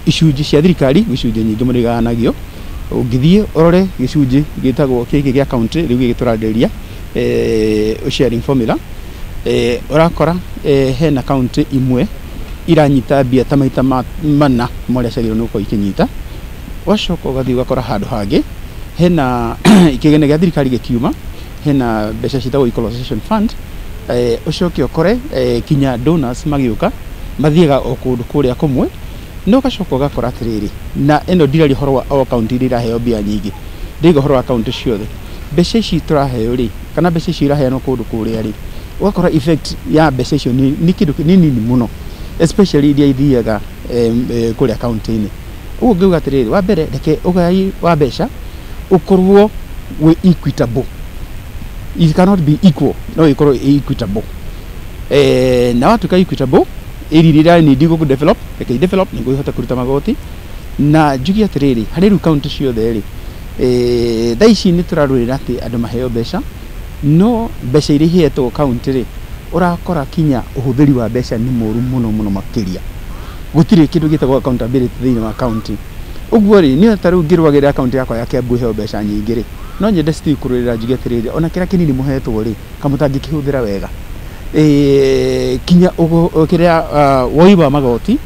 Icunjĩ cia thirikari, icunjĩ nyingĩ mũno igayanagio. Ũngĩthiĩ ũrore gĩcunjĩ gĩtagwo gĩkĩ gĩa county rĩu gĩkĩ tũrarĩrĩria, sharing formula, ũrakora hena county imwe iranyita mbia ta maita mana ma ũrĩa ciagĩrĩirwo nĩ gũkorwo ikĩnyita. Ũgacoka ũgathiĩ ũgakora handũ hangĩ hena kĩgĩna gĩa thirikari gĩkiuma, hena mbeca ciĩtagwo equalization fund. Ũcoke ũkore kinya donors magĩũka mathiaga o kũndũ kũrĩa kũmwe. No ũgacoka ũgakora atĩrĩrĩ, na ĩno ndiraria ũhoro wa o county iria iraheo mbia nyingĩ, ndĩrauga ũhoro wa county ciothe. Mbeca ici tũraheo rĩ, kana mbeca ici iraheanwo kũndũ kũrĩa rĩ, ũgakora effect ya mbeca icio nĩ kĩndũ nĩ nini mũno, especially iria ithiaga kũrĩa county-inĩ. Ũguo ngĩuga atĩrĩrĩ, wa mbere, reke ũgai wa mbeca ũkorwo wĩ equitable. It cannot be equal, no ĩkorwo ĩ equitable. Na watuĩka equitable, area iria need gũkũ develop, reke develop nĩguo ihote kũruta magoti. Na njuge atĩrĩrĩ, harĩ rĩu county ciothe rĩ, thaa ici nĩ tũrarũĩrĩra atĩ andũ maheo mbeca, no mbeca iria iheetwo county rĩ, ũrakora kinya ũhũthĩri wa mbeca nĩ mũru mũno mũno makĩria. Gũtirĩ kĩndũ gĩtagwo accountability thĩinĩ wa county. Ũguo rĩ, niĩ ta rĩu ngĩrũagĩrĩra county yakwa ya Kiambu ĩheo mbeca nyingĩ rĩ, no nyende still kũrũĩrĩra njuge atĩrĩrĩ, ona kĩrĩa kĩnini mũhetwo rĩ, kamũtangĩkĩhũthĩra wega. Kinya kĩrĩa woi wa magoti,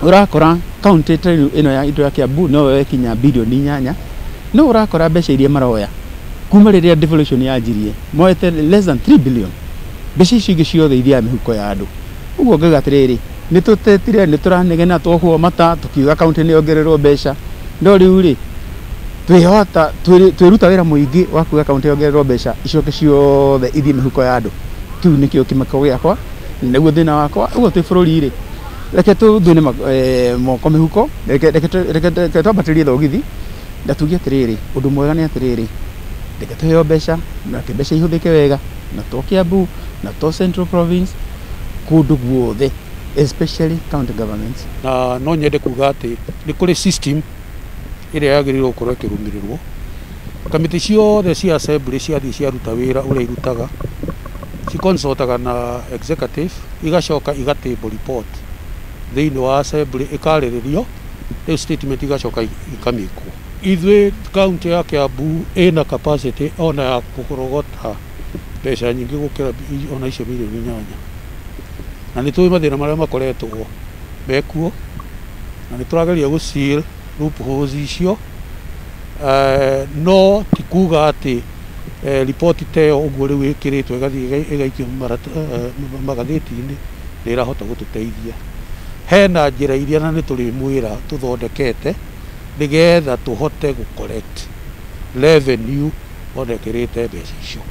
ũrakora county ta rĩu ĩno ya itũ ya Kiambu no yoe kinya bilioni 8, no ũrakora mbeca iria maroya kuma rĩrĩa devolution yanjirie moete less than 3 billion. Mbeca icio ingĩ ciothe ithiaga mĩhuko ya andũ. Ũguo ngauga atĩrĩrĩ, nĩ tũtetire, nĩ tũranegena, twohwo mata tũkiuga county nĩ yongererwo mbeca, no rĩu rĩ, twĩhota twĩruta wĩra mũingĩ wa kuga county yongererwo mbeca, icoke ciothe ithiĩ mĩhuko ya andũ. Kĩu nĩkĩo kĩmako gĩakwa, nĩguo thĩna wakwa. Ũguo twĩ bũrũri rĩ, reke tũthune moko mĩhuko, reke twambatĩrie thogithi na tuge atĩrĩrĩ, ũndũ mwega nĩ atĩrĩrĩ, reke tũheo mbeca, reke mbeca ihũthĩke wega, na to Kiambu, na to Central Province, kũndũ guothe, especially county governments. Na no nyende kuga atĩ nĩ kũrĩ system ĩrĩa yagĩrĩirwo gũkorwo ĩkĩrũmĩrĩrwo. Kamĩtĩ ciothe cia assembly ciathiĩ ciaruta wĩra ũrĩa irutaga, ciconsultaga na executive, igacoka igatable report thĩinĩ wa assembly, ĩkarĩrĩrio, rĩu statement igacoka ikamĩkwo. Ithuĩ county ya Kiambu ĩna capacity ona ya kũrogota mbeca nyingĩ gũkĩra ona icio milioni 8, na nĩ tũĩ mathĩna marĩa makoretwo mekuo, na nĩ tũrageria gũ seal loopholes icio. No ti kuga atĩ riboti ta ĩyo ũguo rĩu ĩkĩrĩtwo ĩgathiĩ ĩgaikio magathĩti-inĩ nĩ ĩrahota gũtũteithia. Hena njĩra iria, na nĩ tũrĩmwĩra, tũthondekete nĩgetha tũhote gũ collect revenue ona ĩkĩrĩte mbeca icio.